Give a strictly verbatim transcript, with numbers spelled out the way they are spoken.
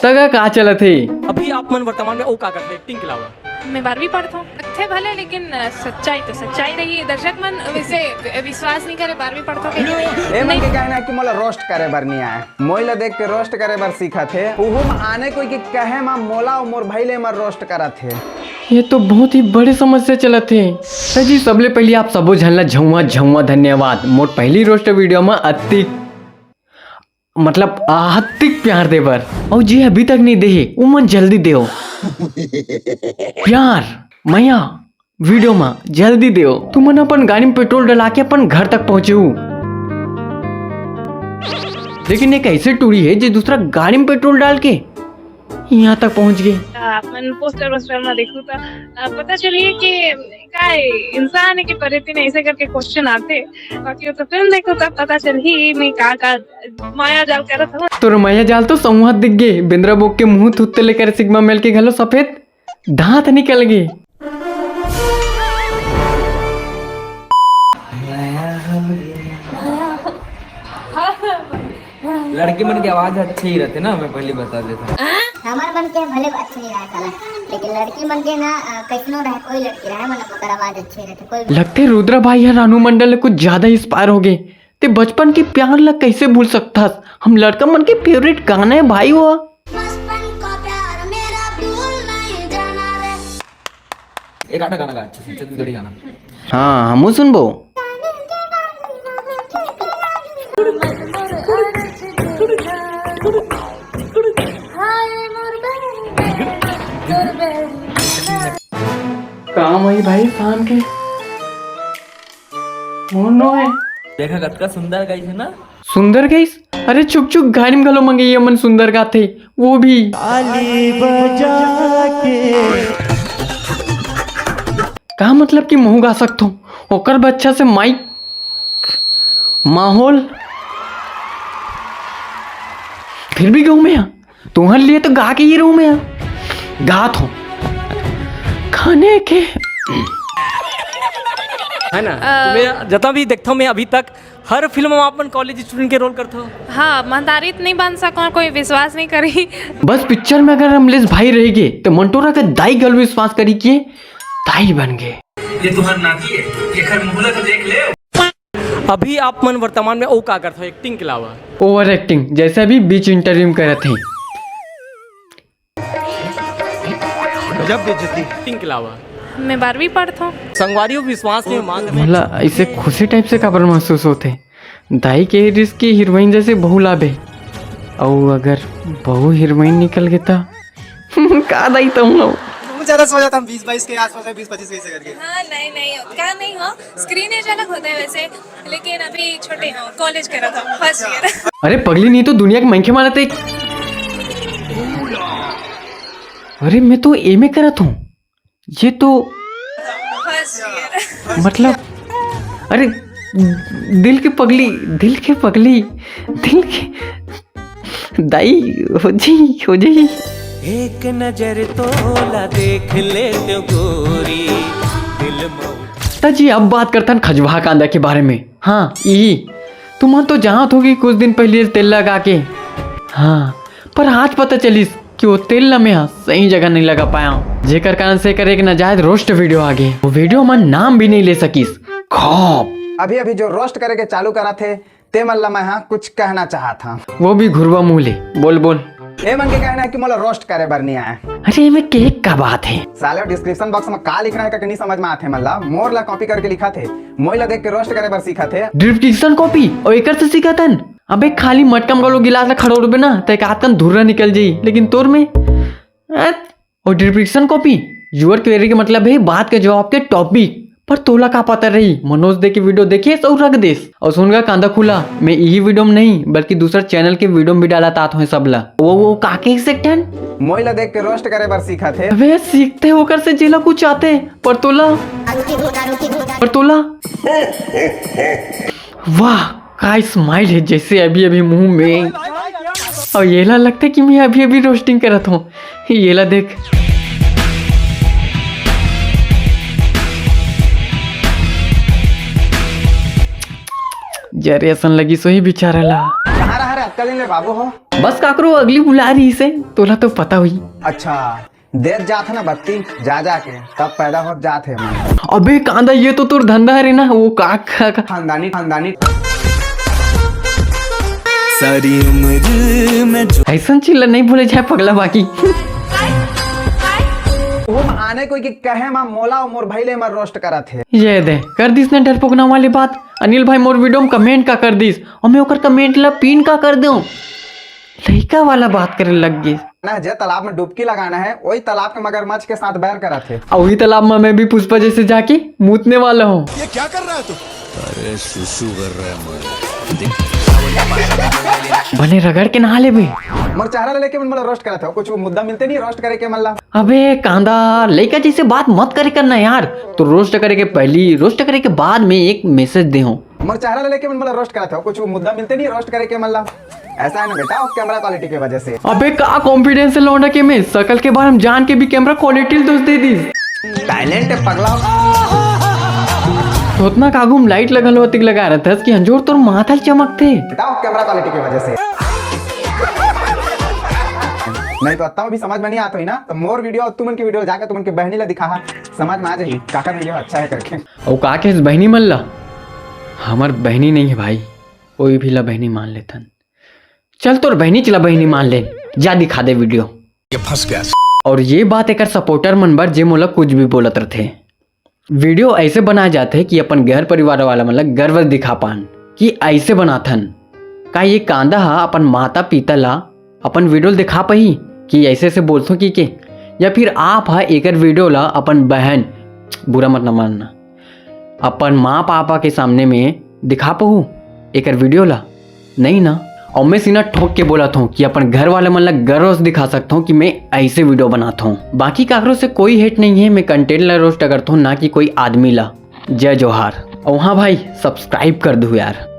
तगा का चलत हे? अभी आप मन वर्तमान में ओ का करथे एक्टिंग के अलावा? मैं बारहवीं पढ़त हूँ। लगथे भले, लेकिन, अ, सच्चाई तो सच्चाई रही। दर्शक मन वैसे विश्वास नहीं करे बारहवीं पढ़त हूँ के। ए मन के कहना है कि मोला रोस्ट करे बर नहीं आए, मोई ला देख के रोस्ट करे बर सीखत हे। उहू म आने कोई के कहे म मोला अउ मोर भाई ले मन रोस्ट करत हे। ये तो बहुत ही बड़ी समस्या चलत हे। सर जी, सबले पहली आप सबो झन ला झउआ झउआ धन्यवाद। मोर पहली रोस्ट वीडियो म अतिक, मतलब, अतिक प्यार दे बर। अउ जे अभी तक नहीं दे हे, उमन जल्दी देव। प्यार, मया, वीडियो म जल्दी देव। तुमन अपन गाड़ी में पेट्रोल डला के अपन घर तक पहुंचेहू। लेकिन एक ऐसे टूरी हे जे दूसरा गाड़ी में पेट्रोल डाल के यहाँ तक पहुंच गे। आप मन पोस्टर वोस्टर म देखू त, अ, पता चलिए कि का इंसान के प्रति ने ऐसे करके क्वेश्चन आते। बाकी वो तो फिल्म देखो तब पता चलही मैं का का माया जाल करत हूँ। तोर माया जाल तो संवाद दिख गे, बेंदरा बोक के मुंह थुत्ते लेकर सिग्मा मेल के घलो सफेद दांत निकल गे। लड़की मन के आवाज अच्छे ही रहते ना, मैं पहले बता देता हूँ। हमार मन के भले अच्छे नहीं रहे साला, लेकिन लड़की मन के ना, अ, कैसनो रहे, कोई लड़की रहे, मतलब ओकर आवाज अच्छे रहते, कोई भी। लगथे रुद्रा भाई ह रानू मंडल ले कुछ ज्यादा इंस्पायर हो गे। ते बचपन के प्यार ला कैसे भूल सकथस? हम लड़का मन के फेवरेट गाना है भाई वो। बचपन का प्यार मेरा भूल नहीं जाना रे। एक आधा गाना गा, अच्छा से छत्तीसगढ़ी गाना। हाँ, हमू सुनबो। काम आई भाई शाम के। मोहन नो है। देखा कतका सुंदर गाइस है ना? सुंदर गाइस? अरे चुप चुप, गाड़ी में घलो मंगई मन सुंदर गाथे, वो भी। ताली बजा के। का मतलब कि महू गा सकथो, ओकर बर अच्छा से माइक, माहौल, फिर भी गाँव में आ। तुहर लिए तो गा के ही रहूं मैं, गात हूँ खाने के। है ना? अ, तुम्हें जता भी देखता हूँ मैं अभी तक, हर फिल्म में आप मन कॉलेज स्टूडेंट के रोल करता हूँ। हाँ, महतारी तो नहीं बन सको, कोई विश्वास नहीं करी। बस पिक्चर में अगर अमलेश भाई रह गए तो मंटोरा के दाई गल विश्वास करी कि दाई बन गए। ये तुम्हार नाती है, ये खर मुहला तो देख ले। अभी आप मन वर्तमान में ओ का करत हो एक्टिंग के अलावा? ओवर एक्टिंग, जैसे अभी बीच इंटरव्यू में करत हे। गजब बेइज्जती। एक्टिंग के अलावा? मैं बारहवीं पढ़त हूँ। संगवारी हो विश्वास नहीं मान। मोला ऐसे खुशी टाइप से काबर महसूस होते? दाई के रिस्क की हीरोइन जैसे बहू लाबे, अउ अगर बहू हीरोइन निकल गई तो का दाई तुम लोग? बहुत ज्यादा सो जाता हम बीस बाईस के आसपास, बीस पच्चीस के ऐसे करके। हाँ, नहीं, नहीं, उतना नहीं हो। स्क्रीन एज अलग होता है वैसे, लेकिन अभी छोटे हो, कॉलेज करा था, फर्स्ट ईयर। अरे पगली, नहीं तो दुनिया के मनखे मानत हे। अरे मैं तो एमए करत हूँ, ये तो फर्स्ट ईयर। मतलब, अरे दिल के पगली, दिल के पगली, दिल के दाई हो जी, हो जी। एक नजर तोला देख ले तो गोरी, दिल मऊ। त जी अब बात करथन खजवा कांदा के बारे में। हाँ, ई तुमन तो जानत होगी कुछ दिन पहले तेल लगा के। हाँ, पर आज पता चलिस कि वो तेल ला मैं ह सही जगह नहीं लगा पाया हूँ, जेकर कारण से एकर एक नाजायज रोस्ट वीडियो आ गए। वो वीडियो हमर नाम भी नहीं ले सकिस। खौफ। अभी अभी जो रोस्ट करे के चालू करा थे, ते मन ला मैं ह कुछ कहना चाहत हूँ। वो भी घुरवा मुँह ले। बोल, बोल। ए मन के कहना है कि मोला रोस्ट करे बर नहीं आए। अरे, एमे केक का बात है? साले डिस्क्रिप्शन बॉक्स में का लिखना है, का नहीं समझ में आथे मन ला। मोर ला कॉपी करके लिखा थे, मोई ला देख के रोस्ट करे बर सीखा थे। डिस्क्रिप्शन कॉपी और एकर से सीखा तन? अबे, खाली मटका में घलो गिलास ला खड़ोरबे ना, त एक आध कन धुर्रा निकल जाई, लेकिन तोर में, अत, और डिस्क्रिप्शन कॉपी, यूर क्वेरी के मतलब है बात के जवाब के टॉपिक। पर तोला का पता रही, मनोज दे के वीडियो देखे और रख देस। और सुन गा कांदा खुला, मैं यही वीडियो में नहीं बल्कि दूसरा चैनल के वीडियो में भी डालत आत हूँ सब ला। वो, वो काके सेक्टन? मोई ला देख के रोस्ट करे बर सीखा थे। अबे सीखते ओकर से जेला कुछ आते, पर तोला, पर तोला। वाह, का स्माइल है, जैसे अभी अभी मुंह में। और येला लगता है कि मैं अभी अभी रोस्टिंग करत हूँ। येला देख। जरे असन लगी सोही बेचारा ला। कहाँ रहा रे? अक्कल ले बाबू हो। बस काकरो अगली बुला रही से, तोला तो पता हुई। अच्छा, देत जात है ना बत्ती, जा जा के, तब पैदा होत जात है मन। अबे कांदा, ये तो तोर धंधा हरे ना, वो का, का, का? खानदानी, खानदानी। सारी उम्र में जो ऐसन चीज ला नहीं बोले जाए पगला बाकी। वो आने कोई की कहे मा मोला और मोर भाई ले मर रोस्ट करत है। ये दे, कर दिस ना डरपोकना वाली बात। अनिल भाई मोर वीडियो में कमेंट का कर दिस, और मैं ओकर कमेंट ला पिन का कर दूं। लइका वाला बात करे लग गई। ना, जे तालाब में डुबकी लगाना है, वही तालाब के मगरमच्छ के साथ बैर करत है। और वही तालाब में मैं भी पुष्पा जैसे जाके मूतने वाला हूँ। ये क्या कर रहा है तू? अरे सुसु कर रहा है मैं। बने रगड़ के नहा ले बे। मोर चेहरा ले लेके मन मोला रोस्ट करत है, कुछ मुद्दा मिलते नहीं रोस्ट करे के मन ला। अबे कांदा, लइका जैसे बात मत करे करना यार। तो रोस्ट करे के पहली, रोस्ट करे के बाद में एक मैसेज दे हूँ। मोर चेहरा ले लेके मन मोला रोस्ट करत हो, कुछ मुद्दा मिलते नहीं रोस्ट करे के मन ला। ऐसा है ना बेटा, कैमरा क्वालिटी की वजह से। अबे का कॉन्फिडेंस है लौंडा के में, शकल के बारे में जान के भी कैमरा क्वालिटी दोष दे दी। टैलेंट है पगला। थोतना कागुम लाइट लगल होतिक लगा रहत हस कि अंजोर तोर माथा ल चमकथे। बेटा, कैमरा क्वालिटी की वजह से। नहीं तो अत्ता भी समझ में नहीं आता ही ना, तो मोर वीडियो और तुमन की वीडियो जाके तुमन के बहनी ला दिखा, समझ में आ जाही काकर वीडियो अच्छा है करके। अउ का कहिस बहिनी मन ला? हमर बहिनी नहीं है भाई, कोई भी ला बहिनी मान लेथन। चल तोर बहिनी चला बहिनी मान ले, जा दिखा दे वीडियो। ये फंस गया। और ये बात एकर सपोर्टर मन बर जे मोला कुछ भी बोलत रथे। वीडियो ऐसे बनाए जाथे कि अपन घर परिवार वाला मन ला गर्व दिखा पान कि ऐसे बनाथन। का ये कांदा हा अपन माता पिता ला अपन वीडियो ल दिखा पाही कि ऐसे ऐसे बोलथों कि के? या फिर आप हा एकर वीडियो ला अपन बहन, बुरा मत न मानना, अपन माँ पापा के सामने में दिखा पाहू एकर वीडियो ला? नहीं ना। और मैं सीना ठोक के बोलत हूँ कि अपन घर वाले मन ला गर्व से दिखा सकत हूँ कि मैं ऐसे वीडियो बनात हूँ। बाकी काकरो से कोई हेट नहीं है, मैं कंटेंट ला रोस्ट करत हूँ, ना कि कोई आदमी ला। जय जोहार। और हाँ भाई, सब्सक्राइब कर दू यार।